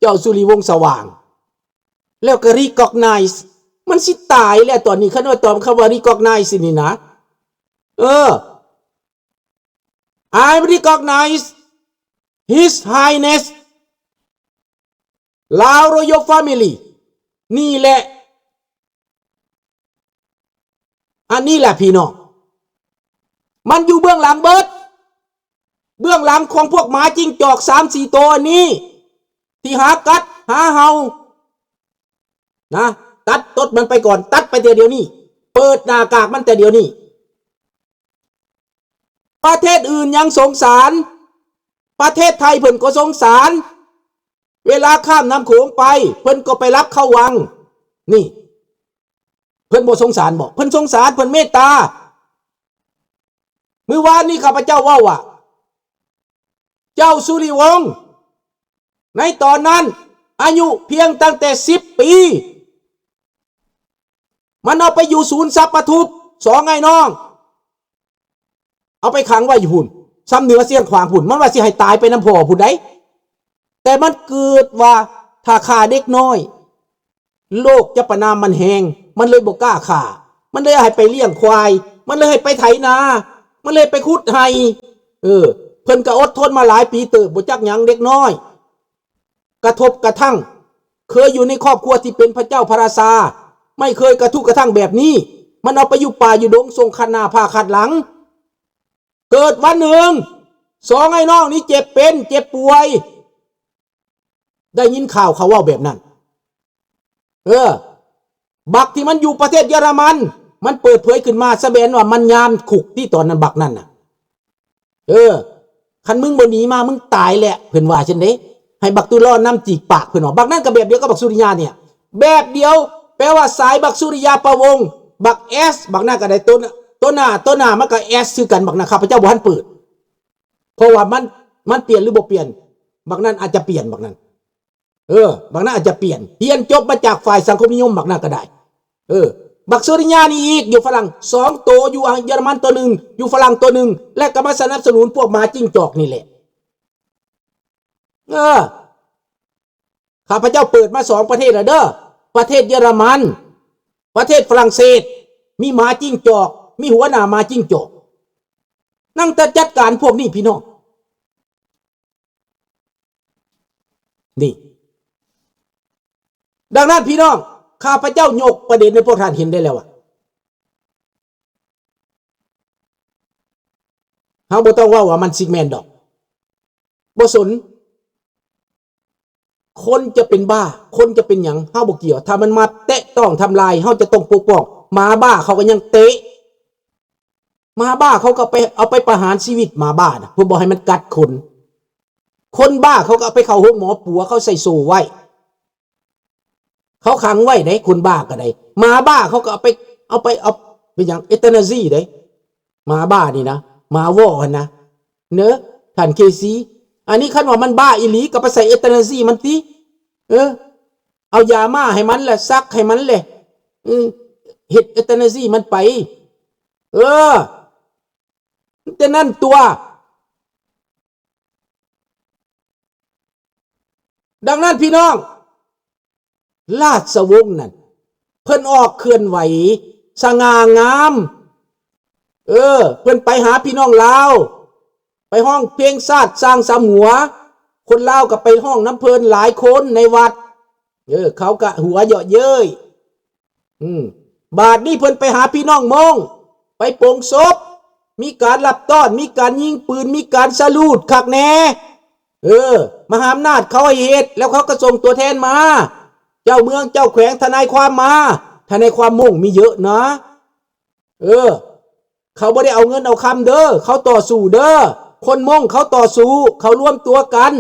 ເຈົ້າສຸລິວົງສະຫວ່າງ ແລ້ວກໍ recognize ມັນຊິຕາຍແລ້ວຕອນນີ້ ຄັນວ່າຕອມຄຳວ່າ recognize ນີ້ນະ ເອີ I recognize His Highness Lao Royal Family ນີ້ແຫຼະ ອັນນີ້ແຫຼະພີ່ນ້ອງ ມັນຢູ່ເບື້ອງຫຼັງເບິດ ເບື້ອງຫຼັງຂອງພວກໝາຈິງຈອກສາມສີ່ໂຕອັນນີ້ ທີ່ຫາກັດຫາເຫົ່ານະ ຕັດຕົດມັນໄປກ່ອນ ຕັດໄປແຕ່ດຽວນີ້ ເປີດໜ້າກາກມັນແຕ່ດຽວນີ້. ປະເທດອື່ນຍັງສົງສານ ປະເທດໄທເພິ່ນກໍສົງສານ ເວລາຂ້າມນ້ຳໂຂງໄປ ເພິ່ນກໍໄປລັບເຂົ້າວັງ ນີ້ ເພິ່ນບໍ່ສົງສານບໍ? ເພິ່ນສົງສານ ເພິ່ນເມດຕາ. ມື້ວານນີ້ຂ້າພະເຈົ້າເວົ້າວ່າ ເຈົ້າສຸລິວົງ ໃນຕອນນັ້ນອາຍຸພຽງຕັ້ງແຕ່ສິບປີ ມັນເອົາໄປຢູ່ສູນສັບປະທຸບ ສອງອ້າຍນ້ອງ ເອົາໄປຂັງໄວ້ຢູ່ພຸ້ນ ຊຳເໜືອຊຽງຂວາງພຸ້ນ ມັນວ່າຊິໃຫ້ຕາຍໄປນຳພໍ່ພຸ້ນໃດ໋ ແຕ່ມັນເກີດວ່າຖ້າຂ້າເດັກນ້ອຍ ໂລກຈະປະນາມມັນແຮງ ມັນເລີຍບໍ່ກ້າຂ້າ ມັນເລີຍໃຫ້ໄປລ້ຽງຄວາຍ ມັນເລີຍໃຫ້ໄປໄຖນາ ມັນເລີຍໄປຂຸດໄຮ່ ເອີ ເພິ່ນກໍອົດທົນມາຫຼາຍປີເຕີບ ບໍ່ຈັກຫຍັງເດັກນ້ອຍ ກະທົບກະທັ່ງ ເຄີຍຢູ່ໃນຄອບຄົວທີ່ເປັນພະເຈົ້າພະລາຊາ ໄມ່ເຄີຍກະທຸກະທັ່ງແບບນີ້ ມັນເອົາໄປຢູ່ປ່າຢູ່ດົງ ສົ່ງຄັດໜ້າພາຄັດຫຼັງ ເກີດວັນໜຶ່ງ ສອງອ້າຍນ້ອງນີ້ເຈັບເປັນ ເຈັບປ່ວຍ ໄດ້ຍິນຂ່າວເຂົາເວົ້າແບບນັ້ນ ເອີ ບັກທີ່ມັນຢູ່ປະເທດເຢຍລະມັນ ມັນເປີດເຜີຍຂຶ້ນມາ ສະແບນວ່າມັນຍາມຄຸກຕິ ຕອນນັ້ນບັກນັ້ນນະ ເອີ ຄັນມຶງບໍ່ໜີມາ ມຶງຕາຍແຫຼະ ເພິ່ນວ່າຊັ້ນເດ້ ໃຫ້ບັກຕຸລໍນຳຈີກປາກເພິ່ນວ່າ ບັກນັ້ນກໍແບບດຽວກັບບັກສຸລິຍານີ້ ແບບດຽວ ແປວ່າສາຍບັກສຸລິຍາປະວົງ ບັກແອສ ບັກນັ້ນກໍໄດ້ ໂຕ ໂຕໜ້າ ໂຕໜ້າມັນກໍແອສຄືກັນ ບັກນັ້ນຂ້າພະເຈົ້າບໍ່ທັນເປີດ ເພາະວ່າມັນ ມັນປ່ຽນຫຼືບໍ່ປ່ຽນ ບັກນັ້ນອາດຈະປ່ຽນ ບັກນັ້ນ ເອີ ບັກນັ້ນອາດຈະປ່ຽນ ຮຽນຈົບມາຈາກຝ່າຍສັງຄົມນິຍົມ ບັກນັ້ນກໍໄດ້ ເອີ ບັກສຸລິຍານີ້ອີກ ຢູ່ຝຣັ່ງສອງໂຕ ຢູ່ເຢຍລະມັນໂຕໜຶ່ງ ຢູ່ຝຣັ່ງໂຕໜຶ່ງ ແລະກໍມາສະໜັບສະໜູນພວກໝາຈິງຈອກນີ້ແຫຼະ ເອີ ຂ້າພະເຈົ້າເປີດມາສອງປະເທດແລ້ວເດີ ປະເທດເຢຍລະມັນ ປະເທດຝຣັ່ງເສດ ມີໝາຈິງຈອກ ມີຫົວໜ້າໝາຈິງຈອກ ນັ່ງແຕ່ຈັດການພວກນີ້ພີ່ນ້ອງ ນີ້ ດັ່ງນັ້ນພີ່ນ້ອງ ຂ້າພະເຈົ້າຍົກປະເດັນໃຫ້ພວກທ່ານເຫັນໄດ້ແລ້ວວ່າ ເຮົາບໍ່ຕ້ອງເວົ້າວ່າມັນຊິແມ່ນດອກ ບໍ່ສົນ ຄົນຈະເປັນບ້າ ຄົນຈະເປັນຫຍັງ ເຮົາບໍ່ກ່ຽວ ຖ້າມັນມາແຕະຕ້ອງທຳລາຍ ເຮົາຈະຕ້ອງປົກປ້ອງ ໝາບ້າເຂົາກໍຍັງເຕະ ໝາບ້າເຂົາກໍໄປ ເອົາໄປປະຫານຊີວິດໝາບ້ານະ ເພື່ອບໍ່ໃຫ້ມັນກັດຄົນ ຄົນບ້າເຂົາກໍເອົາໄປເຂົ້າໂຮງໝໍປົວ ເຂົາໃສ່ໂສ້ໄວ້ ເຂົາຂັງໄວ້ເດ້ ຄົນບ້າກໍໄດ້ ໝາບ້າເຂົາກໍເອົາໄປ ເອົາໄປ ເອົາ ເປັນຫຍັງ ເອຕານາຊີເດ້ ໝາບ້ານີ້ນະ ໝາວໍຫັ້ນນະ ເນີ ທ່ານເຄຊີ ອັນນີ້ຄັນວ່າມັນບ້າອີ່ຫຼີກໍໄປໃສ່ເອຕານາຊີມັນຕິ ເອີ ເອົາຢາມ້າໃຫ້ມັນແຫຼະ ສັກໃຫ້ມັນແຫຼະ ເອີ ເຮັດເອຕານາຊີມັນໄປ ເອີ ແຕ່ນັ້ນຕົວະ ດັ່ງນັ້ນພີ່ນ້ອງ ລາຊະວົງນັ້ນ ເພິ່ນອອກເຄື່ອນໄຫວສະຫງ່າງາມ ເອີ ເພິ່ນໄປຫາພີ່ນ້ອງລາວ ໄປຮ້ອງເພງຊາດສ້າງສາມຫົວ ຄົນລາວກໍໄປຮ້ອງນຳເພິ່ນຫຼາຍຄົນໃນວັດ ເອີ ເຂົາກະຫົວເຍາະເຍີ້ຍ ອືມ ບາດນີ້ເພິ່ນໄປຫາພີ່ນ້ອງມົ້ງ ໄປໂປງສົບ ມີການລັບຕ້ອນ ມີການຍິງປືນ ມີການສະລູດຄັກແນ່ ເອີ ມະຫາອຳນາດເຂົາໃຫ້ເຮັດ ແລ້ວເຂົາກໍສົ່ງຕົວແທນມາ ເຈົ້າເມືອງ ເຈົ້າແຂວງ ທະນາຍຄວາມມາ ທະນາຍຄວາມມົ້ງມີເຍີະນະ ເອີ ເຂົາບໍ່ໄດ້ເອົາເງິນເອົາຄຳເດີ ເຂົາຕໍ່ສູ້ເດີ ຄົນມົ້ງເຂົາຕໍ່ສູ້ ເຂົາລວມຕົວກັນ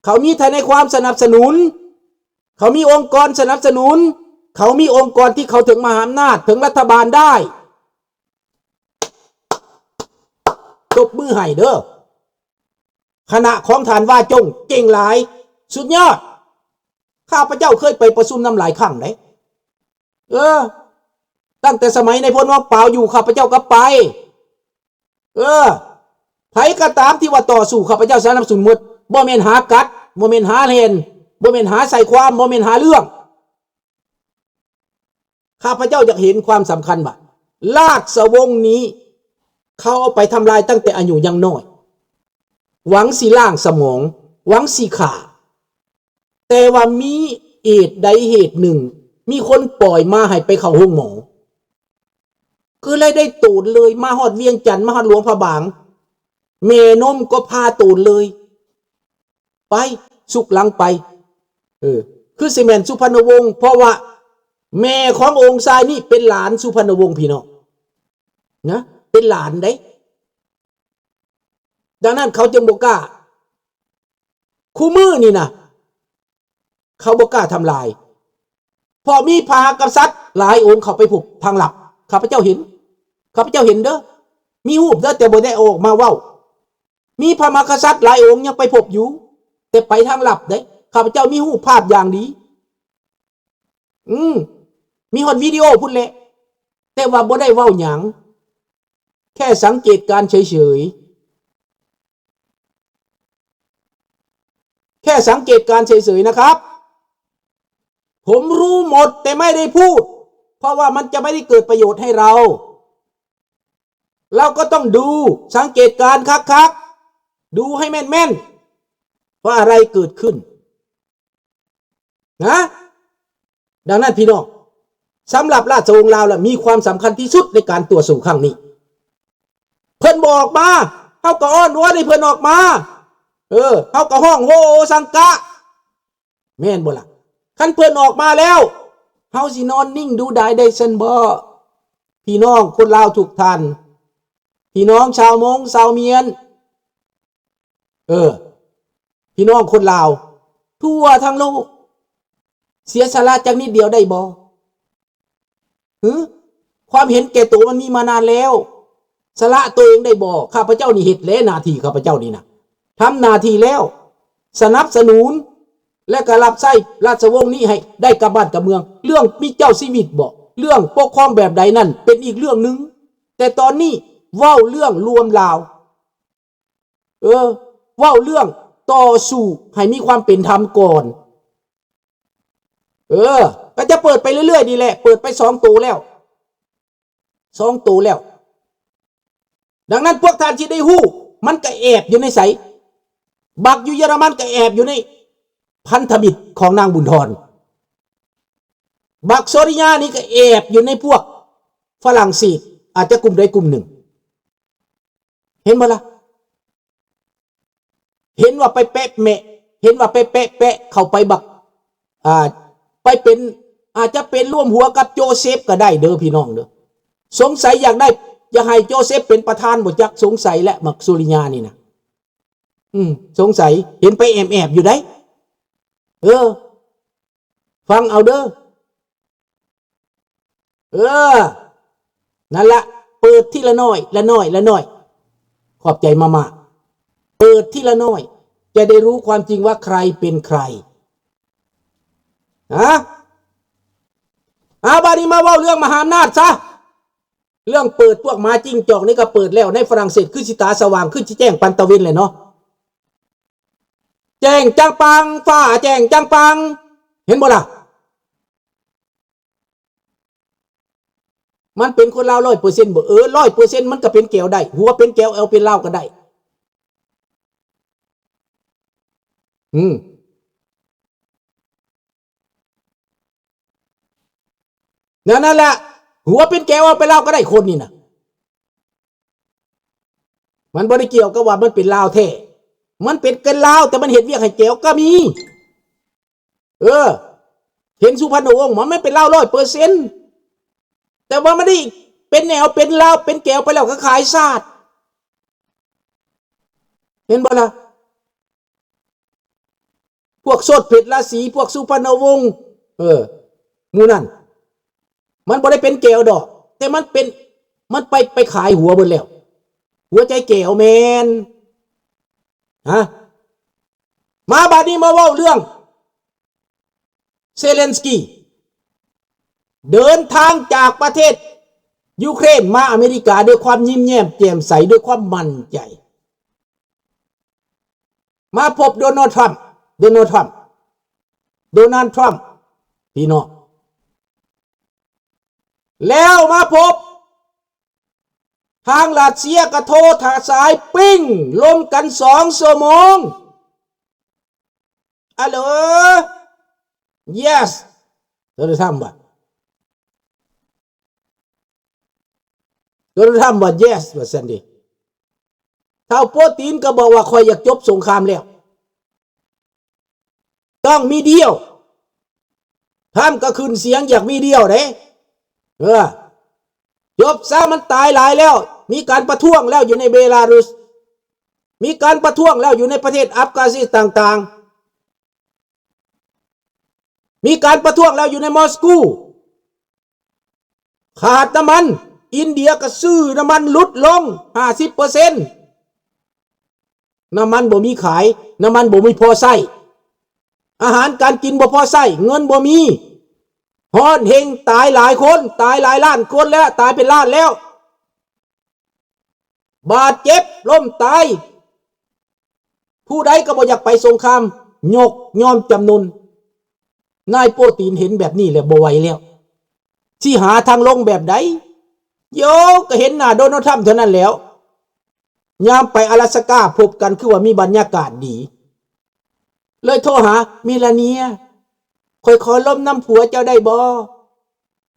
ເຂົາມີທະນາຍຄວາມສະໜັບສະໜູນ ເຂົາມີອົງກອນສະໜັບສະໜູນ ເຂົາມີອົງກອນທີ່ເຂົ້າເຖິງມະຫາອຳນາດ ເຖິງລັດຖະບານໄດ້ ຕົບມືໃຫ້ເດີ ຄະນະຂອງທ່ານວາຈົງເກັ່ງຫຼາຍ ສຸດຍອດ ຂ້າພະເຈົ້າເຄີຍໄປປະຊຸມນຳຫຼາຍຄັ້ງເດ້ ເອີ ຕັ້ງແຕ່ສະໄໝນາຍພົນວັງປາວຢູ່ ຂ້າພະເຈົ້າກໍໄປ ເອີ ໃຜກໍຕາມທີ່ວ່າຕໍ່ສູ້ ຂ້າພະເຈົ້າສະໜັບສະໜູນໝົດ ບໍ່ແມ່ນຫາກັດ ບໍ່ແມ່ນຫາແລ່ນ ບໍ່ແມ່ນຫາໃສ່ຄວາມ ບໍ່ແມ່ນຫາເລື່ອງ. ຂ້າພະເຈົ້າຢາກເຫັນຄວາມສຳຄັນວ່າ ລາຊະວົງນີ້ ເຂົາເອົາໄປທຳລາຍຕັ້ງແຕ່ອາຍຸຍັງນ້ອຍ ຫວັງຊິລ້າງສະໝອງ ຫວັງຊິຂ້າ ແຕ່ວ່າມີເຫດໃດເຫດໜຶ່ງ ມີຄົນປ່ອຍມາໃຫ້ໄປເຂົ້າໂຮງໝໍ ກໍເລີຍໄດ້ໂຕນເລີຍ ມາຮອດວຽງຈັນ ມາຮອດຫຼວງພະບາງ ແມ່ນົມກໍພາໂຕນເລີຍ ໄປ ສຸກຫຼັງໄປ. ເອີ ຄືຊິແມ່ນສຸພັນນະວົງ ເພາະວ່າແມ່ຂອງອົງຊາຍນີ້ເປັນຫຼານສຸພັນນະວົງ ພີ່ນ້ອງນະ ເປັນຫຼານເດ້. ດັ່ງນັ້ນເຂົາຈຶ່ງບໍ່ກ້າ ຄູ່ມື້ນີ້ນະ ເຂົາບໍ່ກ້າທຳລາຍ ເພາະມີພະມະຫາກະສັດຫຼາຍອົງເຂົ້າໄປພົບທາງລັບ. ຂ້າພະເຈົ້າເຫັນ ຂ້າພະເຈົ້າເຫັນເດີ ມີຮູບເດີ ແຕ່ບໍ່ໄດ້ເອົາອອກມາເວົ້າ. ມີພະມະຫາກະສັດຫຼາຍອົງຍັງໄປພົບຢູ່ ແຕ່ໄປທາງລັບເດ້. ຂ້າພະເຈົ້າມີຮູບພາບຢ່າງດີ ອືມ ມີຮອດວິດີໂອພຸ້ນແຫຼະ ແຕ່ວ່າບໍ່ໄດ້ເວົ້າຫຍັງ ແຄ່ສັງເກດການເສີຍໆ ແຄ່ສັງເກດການເສີຍໆ นะครับ ผมรู้หมดแต่ไม่ได้พูด เพราะว่ามันจะไม่ได้เกิดประโยชน์ให้เรา เราก็ต้องดู สังเกตการณ์คักๆ ดูให้แม่นๆ ว่าอะไรเกิดขึ้น ນະ. ດັ່ງນັ້ນພີ່ນ້ອງ ສຳລັບລາຊະວົງລາວລະມີຄວາມສຳຄັນທີ່ສຸດໃນການຕໍ່ສູ້ຄັ້ງນີ້. ເພິ່ນບໍ່ອອກມາ ເຮົາກໍອ້ອນວອນໃຫ້ເພິ່ນອອກມາ ເອີ ເຮົາກໍຮ້ອງໂຮໂອສັງກະ ແມ່ນບໍ່ລະ? ຄັນເພິ່ນອອກມາແລ້ວ ເຮົາຊິນອນນິ່ງດູດາຍໄດ້ຊັ້ນບໍ່? ພີ່ນ້ອງຄົນລາວທຸກທ່ານ ພີ່ນ້ອງຊາວມົ້ງຊາວມຽນ ເອີ ພີ່ນ້ອງຄົນລາວທົ່ວທັງໂລກ ເສຍສະຫຼະຈັກນິດດຽວໄດ້ບໍ່? ຫື? ຄວາມເຫັນແກ່ໂຕມັນມີມານານແລ້ວ ສະຫຼະໂຕເອງໄດ້ບໍ່? ຂ້າພະເຈົ້ານີ້ເຮັດແລ້ວ ໜ້າທີ່ຂ້າພະເຈົ້ານີ້ນະ ທຳໜ້າທີ່ແລ້ວ ສະໜັບສະໜູນ ແລະ ກໍຮັບໃຊ້ລາຊະວົງນີ້ໃຫ້ໄດ້ກັບບ້ານກັບເມືອງ. ເລື່ອງມີເຈົ້າຊີວິດບໍ? ເລື່ອງປົກຄອງແບບໃດນັ້ນເປັນອີກເລື່ອງໜຶ່ງ, ແຕ່ຕອນນີ້ເວົ້າເລື່ອງລວມລາວ. ເອີ ເວົ້າເລື່ອງຕໍ່ສູ້ໃຫ້ມີຄວາມເປັນທຳກ່ອນ. ເອີ ກໍຈະເປີດໄປເລື້ອຍໆນີ້ແຫຼະ, ເປີດໄປສອງໂຕແລ້ວ, ສອງໂຕແລ້ວ. ດັ່ງນັ້ນພວກທ່ານຊິໄດ້ຮູ້ ມັນກະແອບຢູ່ໃນໃສ. ບັກຢູ່ເຢຍລະມັນກະແອບຢູ່ໃນພັນທະມິດຂອງນາງບຸນທອນ. ບັກໂຊລິຍານີ້ກະແອບຢູ່ໃນພວກຝຣັ່ງເສດ ອາດຈະກຸ່ມໃດກຸ່ມໜຶ່ງ. ເຫັນບໍ່ລະ? ເຫັນວ່າໄປແປະແມະ ເຫັນວ່າໄປແປະແປະເຂົ້າໄປບັກ ອ່າ ໄປເປັນ ອາດຈະເປັນລວມຫົວກັບໂຈເຊບກໍໄດ້ເດີພີ່ນ້ອງເດີ. ສົງໄສຢາກໄດ້ ຢາກໃຫ້ໂຈເຊບເປັນປະທານບໍ່ຈັກ ສົງໄສແຫຼະ ບັກສຸລິຍານີ້ນະ. ອືມ ສົງໄສ ເຫັນໄປແອບໆຢູ່ໃດ໋. ເອີ ຟັງເອົາເດີ. ເອີ ນັ້ນລະ ເປີດທີລະໜ້ອຍ ລະໜ້ອຍ ລະໜ້ອຍ. ຂອບໃຈມາມາ. ເປີດທີລະໜ້ອຍ ຈະໄດ້ຮູ້ຄວາມຈິງວ່າໃຄເປັນໃຄ. ຮະ? ອາ ບາດນີ້ມາເວົ້າເລື່ອງມະຫາອຳນາດຊະ. ເລື່ອງເປີດພວກໝາຈິງຈອກນີ້ກໍເປີດແລ້ວ. ໃນຝຣັ່ງເສດຄືຊິຕາສະຫວ່າງ ຄືຊິແຈ້ງປານຕາເວັນແຫຼະເນາະ. ແຈ້ງຈັງປັງ ຟ້າແຈ້ງຈັງປັງ. ເຫັນບໍ່ລະ? ມັນເປັນຄົນລາວຮ້ອຍເປີເຊັນບໍ່? ເອີ ຮ້ອຍເປີເຊັນມັນກໍເປັນແກວໄດ້. ຫົວເປັນແກວ ແອວເປັນລາວກໍໄດ້. ອືມ ແນວນັ້ນແຫຼະ. ຫົວເປັນແກວ ແອວເປັນລາວກໍໄດ້ ຄົນນີ້ນະ. ມັນບໍ່ໄດ້ກ່ຽວກັບວ່າມັນເປັນລາວແທ້. ມັນເປັນແກນລາວ ແຕ່ມັນເຮັດວຽກໃຫ້ແກວກໍມີ. ເອີ ເຫັນສຸພັນນະວົງ ມັນແມ່ນເປັນລາວຮ້ອຍເປີເຊັນ ແຕ່ວ່າມັນໄດ້ເປັນແອວເປັນລາວ ເປັນແກວໄປແລ້ວກໍຂາຍຊາດ. ເຫັນບໍ່ລະ? ພວກໂສດເພັດລາສີ ພວກສຸພັນນະວົງ ເອີ ໝູ່ນັ້ນ ມັນບໍ່ໄດ້ເປັນແກວດອກ ແຕ່ມັນເປັນ ມັນໄປ ໄປຂາຍຫົວເບິດແລ້ວ. ຫົວໃຈແກວແມ່ນ ຮະ? ມາບາດນີ້ມາເວົ້າເລື່ອງເຊເລັນສກີ ເດີນທາງຈາກປະເທດຢູເຄຣນມາອາເມລິກາດ້ວຍຄວາມຍິ້ມແຍ້ມແຈ່ມໃສ ດ້ວຍຄວາມໝັ້ນໃຈ. ມາພົບໂດນັລ ທຣຳ ໂດນັລ ທຣຳ ໂດນັລທຣຳ ພີ່ນ້ອງ. ແລ້ວມາພົບ ທາງຣັດເຊຍກໍໂທຖ້າສາຍປິ້ງ ລົມກັນສອງຊົ່ວໂມງ. ອາໂຫຼ ເຢສ ໂດນັລທຣຳວ່າ ໂດນັລທຣຳວ່າ ເຢສ ວ່າຊັ້ນເດ. ທ້າວໂປຕີນກໍບອກວ່າ ຂ້ອຍຢາກຈົບສົງຄາມແລ້ວ ຕ້ອງມີດີລ. ທຣຳກໍຂຶ້ນສຽງຢາກມີດີລເດ້. ເອີ ຈົບຊະ ມັນຕາຍຫຼາຍແລ້ວ. ມີການປະທ້ວງແລ້ວຢູ່ໃນເບລາຣຸດ, ມີການປະທ້ວງແລ້ວຢູ່ໃນປະເທດອັຟການິສຖານຕ່າງໆ, ມີການປະທ້ວງແລ້ວຢູ່ໃນມອສກູ. ຂາດນ້ຳມັນ, ອິນເດຍກໍຊື້ນ້ຳມັນຫຼຸດລົງຫ້າສິບເປີເຊັນ. ນ້ຳມັນບໍ່ມີຂາຍ, ນ້ຳມັນບໍ່ມີພໍໃຊ້, ອາຫານການກິນບໍ່ພໍໃຊ້, ເງິນບໍ່ມີ, ຮ້ອນເຮັງ, ຕາຍຫຼາຍຄົນ, ຕາຍຫຼາຍລ້ານຄົນແລ້ວ, ຕາຍເປັນລ້ານແລ້ວ, ບາດເຈັບ, ລົ້ມຕາຍ. ຜູ້ໃດກໍບໍ່ຢາກໄປສົງຄາມ, ຍົກຍອມຈຳນົນ. ນາຍໂປຕີນເຫັນແບບນີ້ແລ້ວບໍ່ໄຫວແລ້ວ, ຊິຫາທາງລົງແບບໃດ? ໂຢ ກໍເຫັນໜ້າໂດນັລທຣຳເທົ່ານັ້ນແລ້ວ. ຍາມໄປອາລາສກາພົບກັນ ຄືວ່າມີບັນຍາກາດດີ, ເລີຍໂທຫາເມລາເນຍ, ຂ້ອຍຂໍລົມນຳຜົວເຈົ້າໄດ້ບໍ່?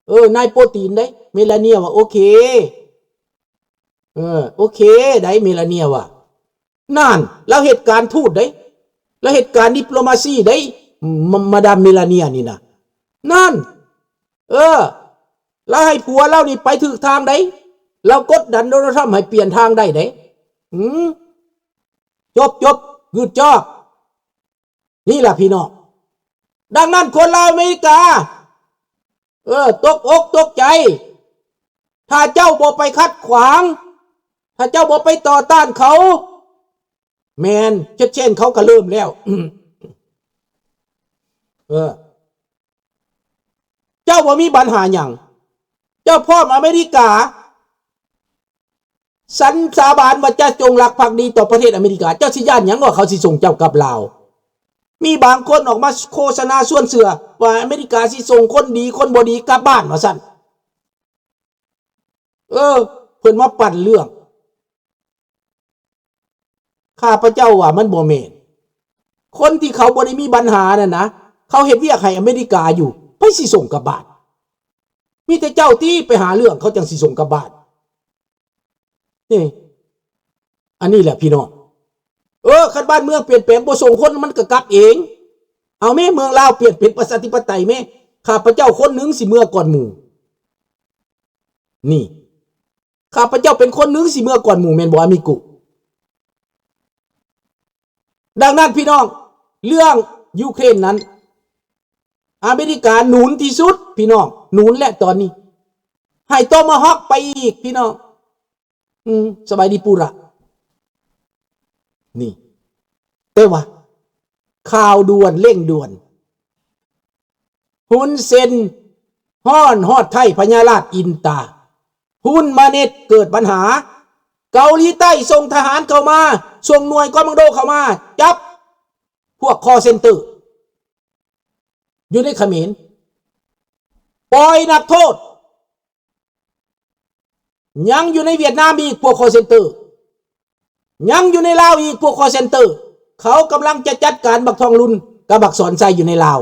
ເອີ ນາຍໂປຕີນເດ້. ເມລາເນຍວ່າ ໂອເຄ, ເອີ ໂອເຄໄດ໋ ເມລາເນຍວ່າ. ນັ້ນ ລາວເຮັດການທູດເດ້, ລາວເຮັດການດິບໂລມາຊີເດ້ ມາດາມເມລາເນຍນີ້ນະ. ນັ້ນ ເອີ ລາວໃຫ້ຜົວລາວນີ້ໄປຖືກທາງໄດ໋, ລາວກົດດັນໂດນັລທຣຳໃຫ້ປ່ຽນທາງໄດ້ເດ້. ອືມ ຈົບໆ ກຶດຈອກ. ນີ້ລະພີ່ນ້ອງ, ດັ່ງນັ້ນຄົນລາວອາເມລິກາ ເອີ ຕົກອົກຕົກໃຈ. ຖ້າເຈົ້າບໍ່ໄປຂັດຂວາງ, ຖ້າເຈົ້າບໍ່ໄປຕໍ່ຕ້ານເຂົາ, ແມ່ນ ເຊັດເຊນເຂົາກໍເລີ່ມແລ້ວ. ເອີ ເຈົ້າບໍ່ມີບັນຫາຫຍັງ, ເຈົ້າພ້ອມອາເມລິກາ. ສັນສາບານວ່າຈະຈົງລັກພັກດີຕໍ່ປະເທດອາເມລິກາ, ເຈົ້າຊິຢ້ານຫຍັງວ່າເຂົາຊິສົ່ງເຈົ້າກັບລາວ? ມີບາງຄົນອອກມາໂຄສະນາຊວນເຊື່ອວ່າອາເມລິກາຊິສົ່ງຄົນດີຄົນບໍ່ດີກັບບ້ານວ່າຊັ້ນ. ເອີ ເພິ່ນມາປັ່ນເລື່ອງ. ຂ້າພະເຈົ້າວ່າມັນບໍ່ແມ່ນ. ຄົນທີ່ເຂົາບໍ່ໄດ້ມີບັນຫານັ້ນນະ, ເຂົາເຮັດວຽກໃຫ້ອາເມລິກາຢູ່, ໃຜຊິສົ່ງກັບບ້ານ? ມີແຕ່ເຈົ້າຕິໄປຫາເລື່ອງ, ເຂົາຈັ່ງຊິສົ່ງກັບບ້ານ. ນີ້ ອັນນີ້ແຫຼະພີ່ນ້ອງ. ເອີ ຄັນບ້ານເມືອງປ່ຽນແປງ ບໍ່ສົ່ງຄົນ ມັນກໍກັບເອງ. ເອົາແມ້ ເມືອງລາວປ່ຽນເປັນປະຊາທິປະໄຕແມ້, ຂ້າພະເຈົ້າຄົນໜຶ່ງຊິເມືອກ່ອນໝູ່. ນີ້ ຂ້າພະເຈົ້າເປັນຄົນໜຶ່ງຊິເມືອກ່ອນໝູ່ແມ່ນບໍ່ ອາມິໂກ? ດັ່ງນັ້ນພີ່ນ້ອງ, ເລື່ອງຢູເຄຣນນັ້ນ ອາເມລິກາໜູນທີ່ສຸດພີ່ນ້ອງ, ໜູນແຫຼະຕອນນີ້, ໃຫ້ໂຕມາຮອກໄປອີກພີ່ນ້ອງ. ອືມ ສະບາຍດີປູຣະ. ນີ້ ແຕ່ວ່າຂ່າວດ່ວນ ເລັ່ງດ່ວນ, ຮຸນເຊັນຮ້ອນຮອດໄທພະຍາລາດອິນຕາ, ຮຸນມາເນັດເກີດບັນຫາ, ເກົາຫຼີໃຕ້ສົ່ງທະຫານເຂົ້າມາ, ສົ່ງໜ່ວຍຄອມມານໂດເຂົ້າມາ ຈັບພວກຄໍເຊັນເຕີ ຢູ່ໃນຂະເໝນ, ປ່ອຍນັກໂທດ. ຍັງຢູ່ໃນຫວຽດນາມອີກພວກຄໍເຊັນເຕີ, ຍັງຢູ່ໃນລາວອີກພວກຄໍເຊັນເຕີ. ເຂົາກຳລັງຈະຈັດການບັກທອງລຸນກັບບັກສອນໄຊຢູ່ໃນລາວ.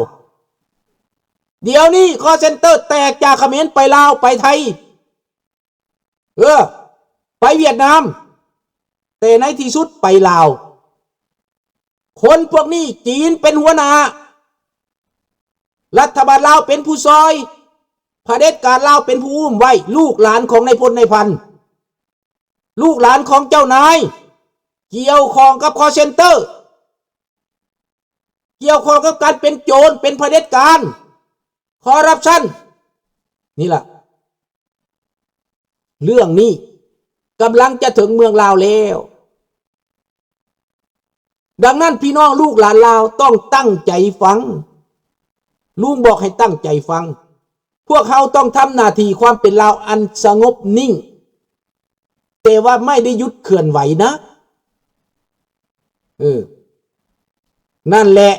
ດຽວນີ້ຄໍເຊັນເຕີແຕກຈາກຂະເໝນໄປລາວ ໄປໄທ, ເອີ ໄປຫວຽດນາມ, ແຕ່ໃນທີ່ສຸດໄປລາວ. ຄົນພວກນີ້ຈີນເປັນຫົວໜ້າ, ລັດຖະບານລາວເປັນຜູ້ຊ່ອຍ, ຜະເດັດການລາວເປັນຜູ້ອຸ້ມໄວ້, ລູກຫຼານຂອງນາຍພົນນາຍພັນ, ລູກຫຼານຂອງເຈົ້ານາຍ, ກ່ຽວຂ້ອງກັບຄໍເຊັນເຕີ, ກ່ຽວຂ້ອງກັບການເປັນໂຈນ, ເປັນຜະເດັດການ, ຄໍຣັບຊັນ. ນີ້ລະ ເລື່ອງນີ້ກຳລັງຈະເຖິງເມືອງລາວແລ້ວ. ດັ່ງນັ້ນ ພີ່ນ້ອງລູກຫຼານລາວຕ້ອງຕັ້ງໃຈຟັງ. ລຸງບອກໃຫ້ຕັ້ງໃຈຟັງ. ພວກເຮົາຕ້ອງທຳໜ້າທີ່ຄວາມເປັນລາວອັນສະຫງົບນິ່ງ, ແຕ່ວ່າໄມ່ໄດ້ຢຸດເຄື່ອນໄຫວນະ. ເອີ ນັ້ນແຫຼະ